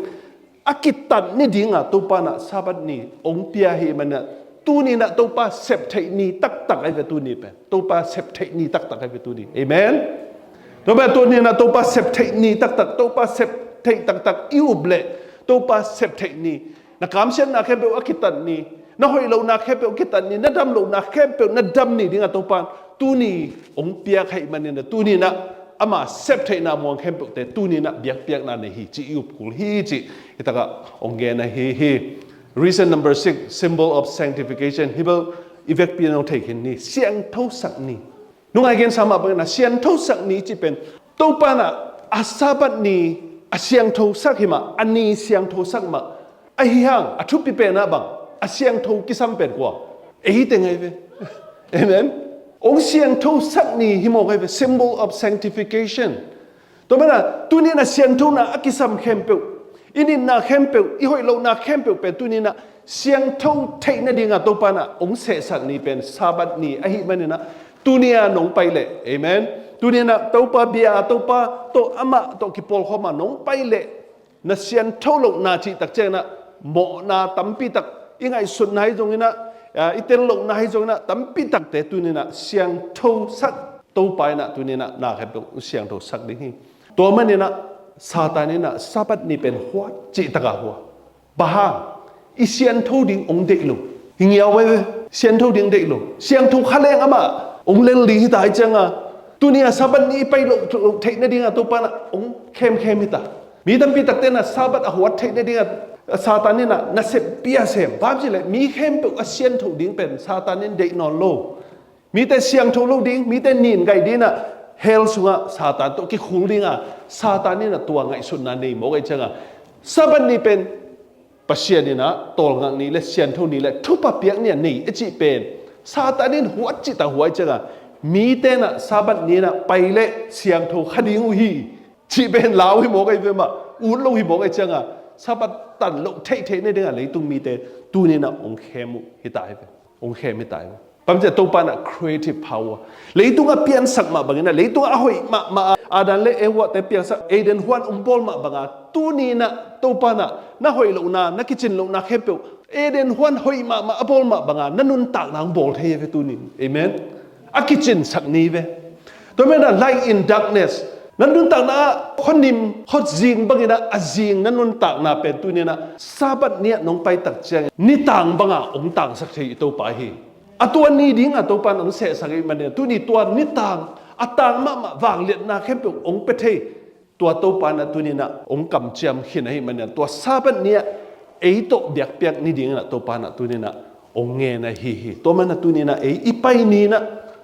a kitat ni dinga Topa nah Sabbath ni ong pia hi maninah tuni nah Topa sep theih ni taktak ahi ve tuni pen. Topa sep theih ni taktak ahi ve tuni. Amen. Tua pen tuni nah Topa sep theih ni taktak, Topa sep theih taktak i up leh Topa sep theih ni, na kamsiatna khempeuh a kitat ni, na hoih lohna khempeuh a kitat ni, na dam lohna khempeuh na dam ni dinga Topa tuni ong piak ahi maninah tuni nah ama sep theihna muang khempeuhte tuni nah biakpiakna nei hi cih i up kul hi cih hitakah ong gen ahi hi. Reason number six, symbol of sanctification. Hih bel i vekpi-in ong thei khin ni, siangthosak ni. Nungai gensa mah bangin a siangthosak ni cih pen Topa nah a Sabbath ni a siangthosak hi mah, a ni siangthosak mah. Ahi hang a thupi pen ah bang, a siangtho kisam pen kua? Ei teng ahi ve. Amen. Ong siangthosak ni hi mawk ahi ve, symbol of sanctification. Tua maninah tuni nah siangthona a kisam khempeuh, i nitna khempeuh, i hoih lohna khempeuh pen tuni nah siangtho theih nadinga Topa nah ong sehsak ni pen Sabbath ni ahi maninah tuni-a nong pai leh, amen, tuni nah Topa bia, Topa tawh amah tawh kipawlkhawma nong pai leh na siangtho lohna cih tak cianginah mawhna tampi tak, i ngaihsutna hi zonginah, i tel lohna hi zonginah tampi takte tuni nah siangthosak, Topa inah tuni nah na khempeuh siangthosak ding hi. Tua maninah Satan inah Sabbath ni pen huat cih taka hua. Bang hang? I siangtho ding ong deih lo. Hi ngiau ve ve. Siangtho ding deih lo. Siangtho kha leng amah ong lel ding hi ta hi cianga, tuni-a Sabbath ni i pai loh theih nadinga Topa nah ong khemkhem hi ta. Mi tampi takte nah Sabbath a huat theih nadinga Satan inah nasep pia sem. Bang hang cih leh mi khempeuh a siangtho ding pen Satan in deih nawn lo. Mite siangtho lo ding, mite nin gaih dinah hell sungah Satan tawh kikhul dinga Satan inah tua ngaihsutna nei mawk ahi cianga, Sabbath ni pen Pasian inah tawlngak ni le siangtho ni le thupha piak ni a nei a cih pen Satan in huat cih ta hua ahi cianga, mite nah Sabbath ni inah pai leh siangtho kha ding uh hi cih pen lau hi mawk ahi ve mah, ut lo hi mawk ahi cianga, Sabbath tan loh theihtheih nadinga leitung mite tuni nah ong khem uh hi ta hi ve. Ong khem hi ta hi ve. Bang hang cih leh Topa nah creative power, leitungah piansak mah bangin ah, leitungah a hoih mahmah a Adam le Eva te piangsak Eden huan ong bawl mah banga tuni nah Topa nah na hoih lohna, na kicin lohna khempeuh Eden huan hoih mahmah a bawl mah banga na nuntakna ong bawl thei hi ve tuni. Amen. A kicinsak ni ve. Tua maninah light in darkness. Na nuntakna ah khuanim khuazing banginah a zing na nuntakna pen tuni nah Sabbath ni-ah nong pai tak ciangin nitang banga ong tangsak thei i Topa hi. A tua ni dinga Topa nah ong sehsak ahi maninah tuni tua nitang a tang mahmah vangliatna khempeuh ong pia thei. Tua Topa nah tuni nah ong kamciam khin ahi maninah tua Sabbath ni-ah ei tawh biakpiak ni dinginah Topa nah tuni nah ong ngen ahi hi. Tua maninah tuni nah ei i pai ni nah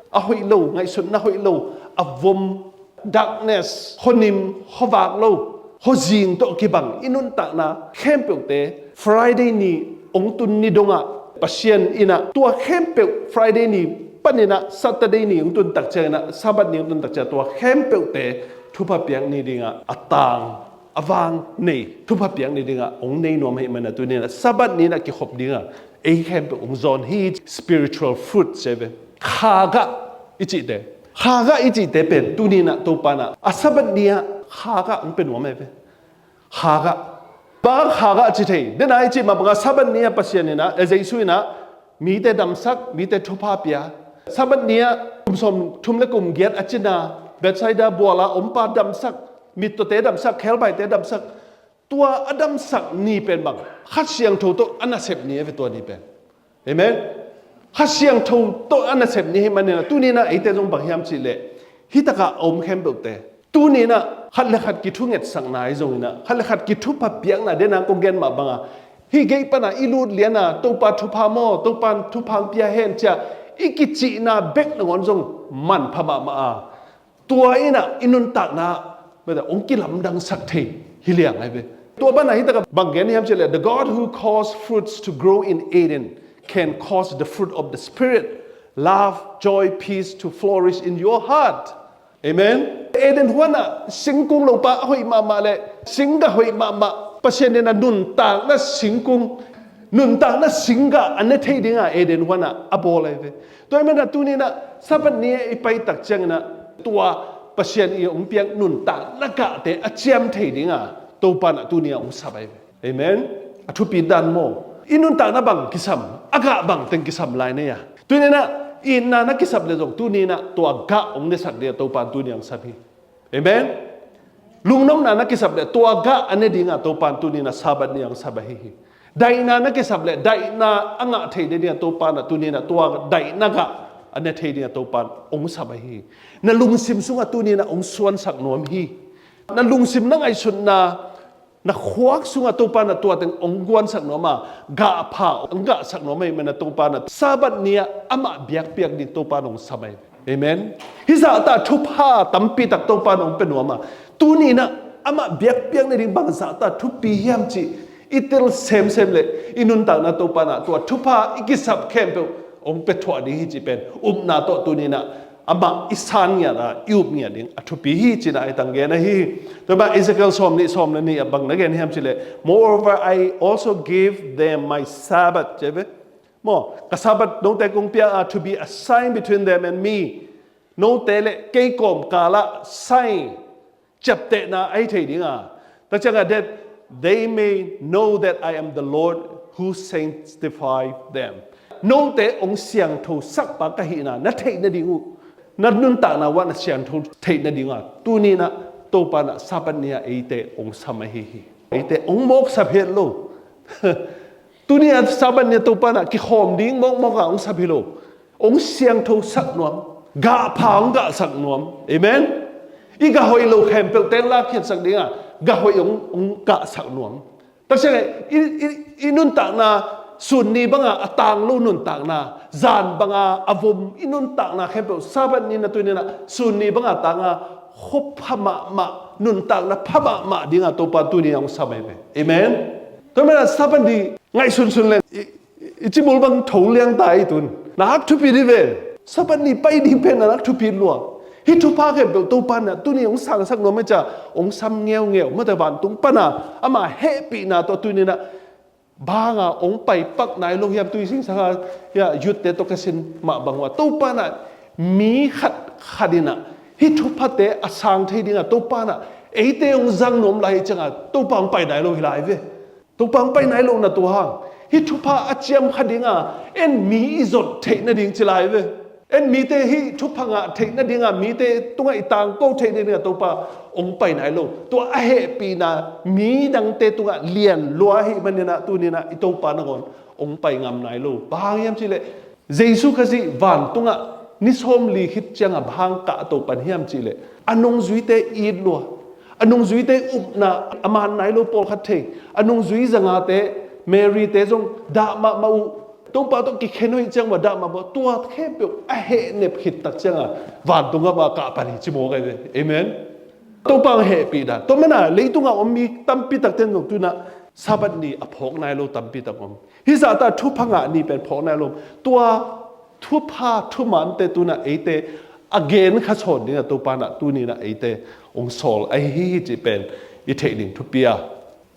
a hoih lo, ngaihsutna hoih lo, a vom, darkness, khuanim, khuavak lo, khuazing tawh kibang i nuntakna khempeuhte Friday ni ong tun ni dongah Pasian inah tua khempeuh Friday ni paninah Saturday ni ong tun tak cianginah Sabbath ni ong tun tak ciang tua khempeuhte thupha piak ni dingah a tang a vang nei, thupha piak ni dingah ong nei nuam ahi maninah tuni nah Sabbath ni nah kikhop dingah ei khempeuh ong zawn hi. Spiritual fruit seven. Khagah i cihte. Khagah i cihte pen tuni nah Topa nah a Sabbath ni-ah khagah ong pia nuam ahi ve. Khagah. Bang khagah ci thei. Dena i cih mah bangah Sabbath ni-ah Pasian inah, eh, Jesu inah mite damsak, mite thupha pia. Sabbath ni-ah kum sawm thum le kum giat a cina Bethsaida buala ompa damsak, mittawte damsak, khebaite damsak, tua a damsak ni pen bang Kha Siangtho tawh a nasep ni a ve tua ni pen. Amen. Kha Siangtho tawh a nasep ni hi maninah tuninah eite zong bang hiam cihleh, hih takah a om khempeuhte tuninah khat le khat kithungetsakna ahi zonginah khat le khat kithupha piakna dena kong gen mah banga hih gei pana i lut liana Topa thupha maw, Topa thupha ang pia hen cia i kicihna bek nangawn zong manpha mahmah a, tua inah i nuntakna ong kilamdangsak thei hi liang ahi ve. Tua banah hih takah bang gen hiam cihleh, the God who cause fruits to grow in Eden can cause the fruit of the Spirit, love, joy, peace to flourish in your heart. Amen. Eden huanah singkung lopa a hoih mahmah le singga hoih mahmah Pasian inah nuntakna singkung, nuntakna singga a ne thei dinga Eden huanah a bawl ahi ve. Tua hi manah tuninah Sabbath ni i paitak cianginah tua Pasian i ong piak nuntakna gahte a ciam thei dinga Topa nah tuninah ong sap ahi ve. Amen. A thupi dan maw? I nuntakna bang kisam, a gah bang teng kisam lai nei a. Tuninah itna na kisap le zong tuninah tua gah ong nesak dinga Topa tuninah ong sap hi. Amen. Lungnopna na kisap le tua gah a ne dinga Topa tuninah Sabbath ni ong sap ahi hi. Daihna na kisap le daihna a ngah thei ne dinga Topa nah tuninah tua daihna gah a ne thei dinga Topa ong sap ahi hi. Na lungsim sungah tuninah ong suansak nuam hi. Na lungsim na ngaihsutna na khuak sungah Topa nah tua teng ong guansak nuam a, gahpha ong gahsak nuam ahi manah Topa nah Sabbath ni-ah amah biakpiak ding Topa nah ong sap ahi. Amen. Hih zahta thupha tampi tak Topa nah ong pia nuam a, tuninah amah biakpiak nading bang zahta thupi hiam cih i tel semsem le i nuntakna Topa nah tua thupha i kisap khempeuh ong pia thuah ding hi cih pen upna tawh tuninah amah i san ngiat a i up ngiat ding a thupi hi cinah i tang gen ahi. Tua mah Ezekiel sawm nih sawm le nih ah bang na gen hiam cihleh, moreover, I also gave them my Sabbath, ci ve. Maw, ka Sabbath note kong pia a, to be a sign between them and me. Note le kei kawm kalah sign, ciaptehna ahi thei dinga. Tua cianga that they may know that I am the Lord who sanctify them. Note ong siangtho sakpa ka hihna na theih nading uh, na nuntakna uah na siangtho theih nadinga tuninah Topa nah Sabbath ni-ah eite ong sap ahi hi. Eite ong mawksap het lo. Tuni-ah Sabbath ni-ah Topa nah kikhawm ding mawkmawk a ong sap hi lo. Ong siangtho sak nuam, gahpha ong gahsak nuam. Amen. I gah hoih lo khempeuh teng lakkhiatsak dinga gah hoih ong, ong gahsak nuam. Taksia le i, i, i nuntakna sun ni banga a tang lo nuntakna, zan banga a vom i nuntakna khempeuh Sabbath ni nah tuninah sun ni banga tanga khuapha mahmah, nuntakna pha mahmah dinga Topa tuninah ong sap ahi ve. Amen. Tua manah Sabbath ni ngaihsunsun le i, i, i cimul bang tho liang ta i tun. Nak thupi dih ve. Sabbath ni pai dih pen nak thupi lua. Hih thupha khempeuh Topa nah tuni ong sangsak nuam a, cia ong sam ngeungeu. Mate vantung pana ama hehpihna tawh tuninah banga ong pai pak nai lo hiam, tui sing sanga hia yutte tawh ka sin mah bang uh a Topa nah mi khat khat inah hih thuphate a sang thei dinga Topa nah eite ong zang nuam lai hi cianga Topa ong pai nai lo hi lai ve. Topa ong pai nai lohna tua hang hih thupha a ciam kha dinga en mi i zot theih nading ci lai ve. En mite hih thupha ngah theih nadinga mite tungah i tangko theih nadinga Topa ong pai nai lo. Tua a hehpihna mi dangte tungah lian lua ahih maninah tuninah i Topa nangawn ong pai ngam nai lo. Bang hang hiam cihleh Jesu Khazih vantungah ni sawmli khit cianga bang hang kah a Topan hiam cihleh a nungzuite it lua, a nungzuite upna a man nai lo pawlkhat thei, a nungzui zangate, Mary-te zong dah mahmah uh. Topa tawh kikhen uh hi ciang mah dah mahmah uh. Tua khempeuh a hehnep khit tak cianga vantung gam a kah pan hi ci mawk ahi ve. Amen. Topa ang hehpih dan. Tua mana leitunga om mi tampi takte zong tunah Sabbath ni a phawk nai lo tampi tak om. Hih zahta thupha ngah ni pen phawk nai lo. Tua thupha thumante tunah eite a gen kha sawn dinga Topa nah tuninah eite ong sawl ahi hi cih pen i theih ding thupi a.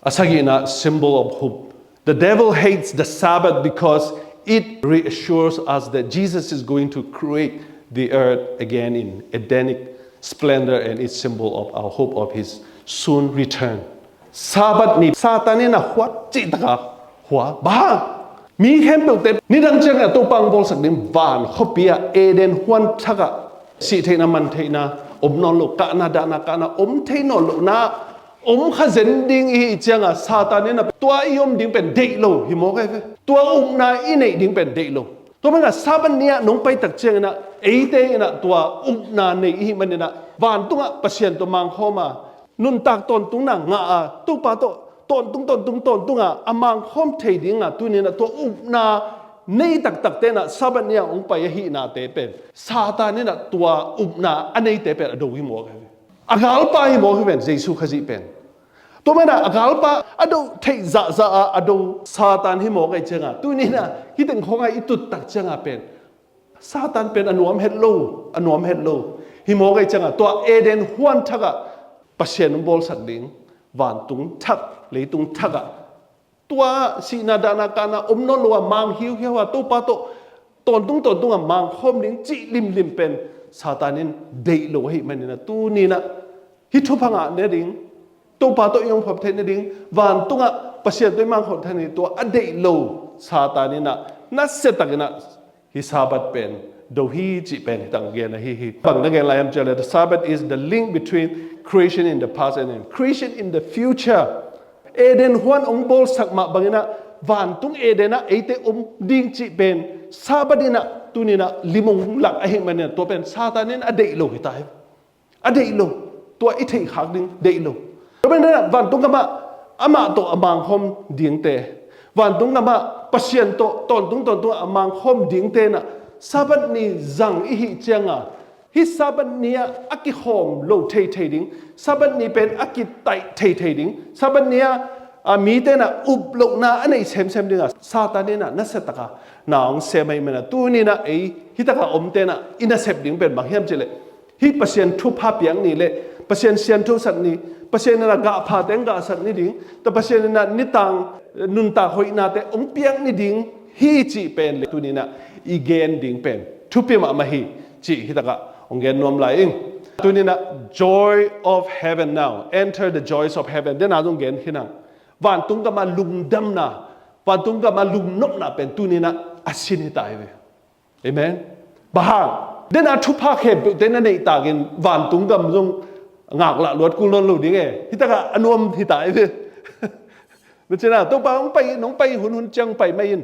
A sagihna, symbol of hope. The devil hates the Sabbath because it reassures us that Jesus is going to create the earth again in Edenic splendor and is symbol of our hope of his soon return. Sabbath ni Satan in a huat cih taka hua. Bang hang? Mi khempeuhte nidang ciangin a Topa hong bawlsak ding van khuapi ah Eden huan thak ah sih theihna, man theihna om nawn lo, kahna dahna kahna om thei nawn lohna om kha zen ding i hih ciangin Satan in a tua i om ding pen deih lo hi mawk ahi ve. Tua upna i neih ding pen deih lo. Tua manin a Sabbath ni ah nong pai tak ciangin a eite in a tua upna nei i hih manin a vantungah Pasian tawh mangkhawm a nuntak tawntungna ngah a Topa tawh tawntung tawntung tawntung a a mangkhawm thei ding a tuni in a tua upna nei taktakte in a Sabbath ni ah hong pai ahihnate pen Satan in a tua upna a neite pen a do hi mawk ahi ve. A galpa hi mawk hi ven Jesu Khazih pen. Tua manin a galpa a do theih zahzah a a do Satan hi mawk ahi ciangin tuni in a hih teng khawng ah i tut tak ciangin pen Satan pen a nuam het lo, a nuam het lo. Hi mawk ahi ciangin tua Eden huan thak ah Pasian hong bawlsak ding vantung thak, leitung thak ah tua sihna dahna kahna om nawn lo a mang hiuhiau a Topa tawh tawntung tawntung a mangkhawm ding cih limlim pen Satan in deih lo ahih manin a tuni in a hih thupha ngah nading, Topa tawh i hong phuak theih nading, vantungah Pasian tawh i mangkhawm theih nading tua a deih lo Satan in a nasia takin a hih Sabbath pen do hi cih pen hih tang gen ahi hi. Bang na gen lai hiam cih leh, the Sabbath is the link between creation in the past and in creation in the future. Eden huan hong bawlsak mah bangin a vantung Eden ah eite om ding cih pen Sabbath in a tuni in a lim hong lak ahih manin a tua pen Satan in a deih lo hi ta hi. A deih lo, tua i theih khak ding deih lo. Tua manin a vantung gam ah amah tawh a mangkhawm dingte, vantung gam ah Pasian tawh tawntung tawntung a mangkhawm dingte in a Sabbath ni zang i hih ciangin hih Sabbath ni ah a kikhawm lo thei thei ding, Sabbath ni pen a kitaih thei thei ding, Sabbath ni ah a mite in a up lohna a neih semsem ding a Satan in a nasia takin na hong sem ahih manin a tuni in a ei hih tak a omte in a i nasep ding pen bang hiam cih leh hih Pasian thupha piak ni le Pasian sianthosak ni, Pasian in a gahphate hong gahsak ni ding, tua Pasian in a nitang nuntak hoihnate hong piak ni ding hi cih pen le tuni in a i gen ding pen thupi mahmah hi cih hih tak ah hong gen nuam lai ing. Tuni in a joy of heaven now. Enter the joys of heaven. Dena zong gen khin hang. Vantung gam ah lungdamna, vantung gam ah lungnopna pen tuni in a a sin hi ta hi ve. Amen. Bang hang? Dena thupha khempeuhte na neih takin vantung gam zong ngaklah luat kul nawn lo ding e. Hih tak ah a nuam hi ta hi ve. Na cih na, Topa hong pai, nong pai hun hun ciang pai mai in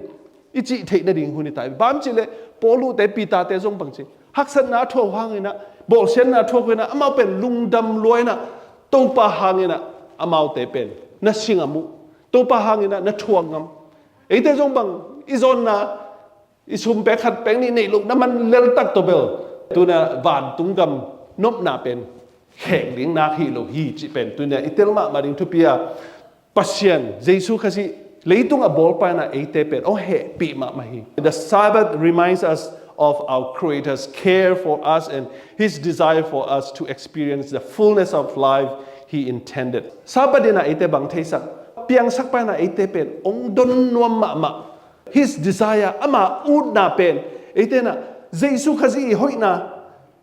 i cih theih nading hun hi ta hi ve. Bang hang cih leh Paul te Peter te zong bang ci. Haksatna a thuak hang in a, bawlsiatna a thuak hang in a, amau pen lungdam lua in a, Topa hang in a amaute pen na si ngam uh. Topa hang in a na thuak ngam. Eite zong bang i zawnna i sum pek khat pek nih neih loh na man lel tak tawh bel tuni in a vantung gam nopna pen khek ding nak hi lo hi cih pen tuni in a i tel mahmah ding thupi a Pasian Jesu Khazih leitung a bawlpa in a eite pen hong hehpih mahmah hi. The Sabbath reminds us of our Creator's care for us and His desire for us to experience the fullness of life He intended. Sabbath in a eite bang theisak, piangsakpa in a eite pen hong don nuam mahmah. His desire, ama utna pen eite in a Jesu Khazih i hoihna,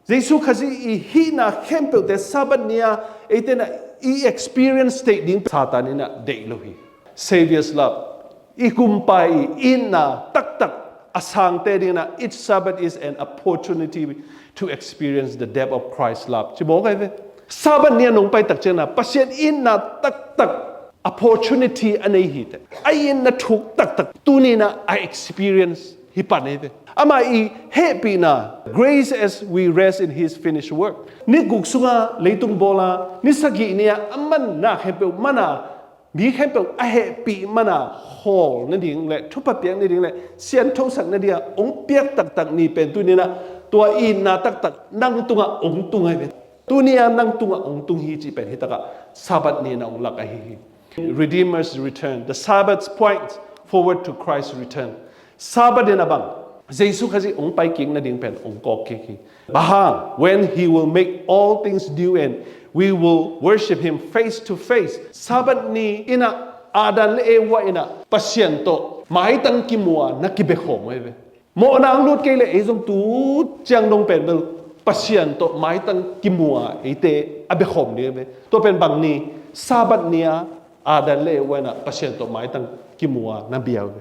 Jesu Khazih i hihna khempeuhte Sabbath ni a eite in a i experience theih ding Satan in a deih lo hi. Savior's love, i Kumpa i itna taktak a sangte ding in a each Sabbath is an opportunity to experience the depth of Christ's love. Ci mawk ahi ve. Sabbath ni a nong pai tak ciangin a Pasian itna taktak opportunity a nei hi teh. A itna thuk taktak tuni in a a experience hi pan ahi ve. Ama i hehpihna, grace as we rest in His finished work. Ni guk sunga leitung bawl a, ni sagih ni a a manna khempeuh man a, mi khempeuh a hehpih man a khawl nading le thupha piak nading le sianthosak nading a hong piak taktak ni pen tuni in a tua itna taktak nang tungah hong tung ahi ve. Tuni a nang tungah hong tung hi cih pen hih tak ah Sabbath ni in a hong lak ahi hi. Redeemer's return. The Sabbath points forward to Christ's return. Sabbath in a bang, Jesu Khazih hong pai kik nading pen hong kawk kik hi. Bang hang, when He will make all things new and we will worship Him face to face. Sabbath ni in a Adam le Eva in a Pasian tawh maitang kimu a na kibekhawm ahi ve. Mawhna hong lut kei leh ei zong tu ciang dong pen bel Pasian tawh maitang kimu a eite a bekhawm ding ahi ve. Tua pen bang ni, Sabbath ni a Adam le Eva in a Pasian tawh maitang kimu a na bia uh ve.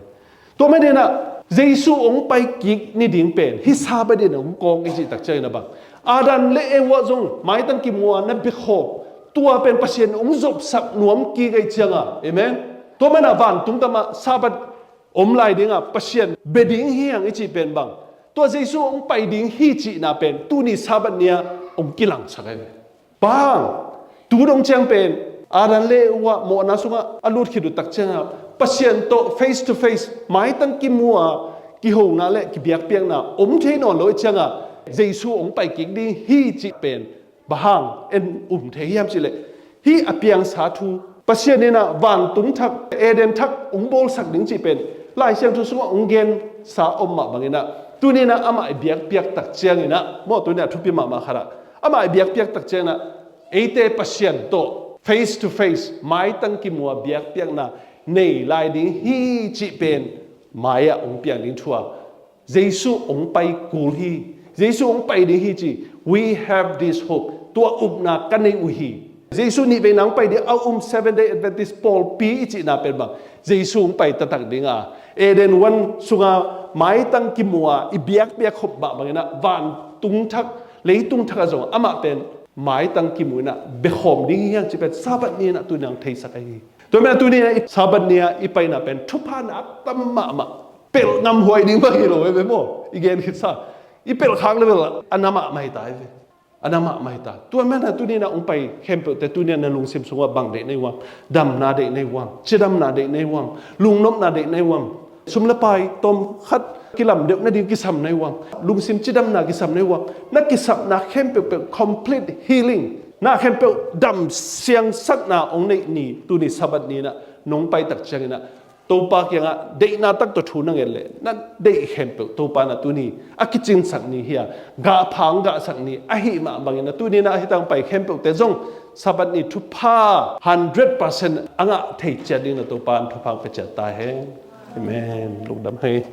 Tua manin ah Jesu hong pai kik ni ding pen hih Sabbath in hong kawng i cih tak ciangin ah bang, Adam le Eva zong maitang kimu a na biakhawm, tua pen Pasian hong zopsak nuam kik ahih ciangin, amen. Tua manin ah vantung gam ah Sabbath om lai ding a Pasian bia ding hi hang i cih pen bang, tua Jesu hong pai ding hi cihna pen tuni Sabbath ni ah hong kilangsak ahi ve. Bang hang, tu dong ciang pen Adam le Eva mawhna sungah a lut khit uh tak ciangin ah Pasian tawh face to face, maitang kimu a kihona le kibiakpiakna om thei nawn lo ahih ciangin ah Jesu hong pai kik ding hi cih pen bang hang en um thei hiam cih leh, hih a piangsa thu, Pasian in ah vantung thak, Eden thak hong bawlsak ding cih pen Lai Siangtho sungah hong gensa om mah bangin ah, tuni in ah amah i biakpiak tak ciangin ah, maw, tuni in ah thupi mahmah khat ah, amah i biakpiak tak ciangin ah eite Pasian tawh face to face, maitang kimu a biakpiakna nei lai ding hi cih pen mai-ah hong piang ding thu a, Jesu hong pai kul hi, Jesu hong pai ding hi ci, we have this hope. Tua upna ka nei uh hi. Jesu nih veina hong pai ding a um Seventh Day Adventist pawlpi i cihna pen bang, Jesu hong pai taktak ding a, Eden huan sunga maitang kimu a i biakpiak khop mah bangin ah vantung thak, leitung thak ah zong amah pen maitang kimu in ah biakhawm ding hi hang cih pen Sabbath ni in ah tuni in ah hong theisak ahi hi. Tua manin ah tuni in ah i Sabbath ni a i paina pen thuphana a tam mahmah. Pelh ngamhuai ding bang hi lo ve ve maw? I gen khitsa, i pelh khak level a na mahmah hi ta hi ve. A na mahmah hi ta. Tua manin ah tuni in ah hong pai khempeuhte tuni in ah na lungsim sungah bang deih na hi uh hiam? Damna deih na hi uh hiam? Cidamna deih na hi uh hiam? Lungnopna deih na hi uh hiam? Sum le pai tawm khat kilam deuh nading kisam na hi uh hiam? Lungsim cidamna kisam na hi uh hiam? Na kisapna khempeuhpeuh complete healing, na khempeuh dam siangsakna hong neih ni tuni Sabbath ni in ah nong pai tak ciangin ah Topa kiangah deihna tak tawh thu na nget leh na deih khempeuh Topa in ah tuni a kicinsak ni hi a, gahpha hong gahsak ni ahih mah bangin ah tuni in ah hih tangah pai khempeuhte zong Sabbath ni thupha hundred percent a ngah thei ciat dingin ah Topa in thupha hong pia ciat ta hen. Amen. Lungdam hi.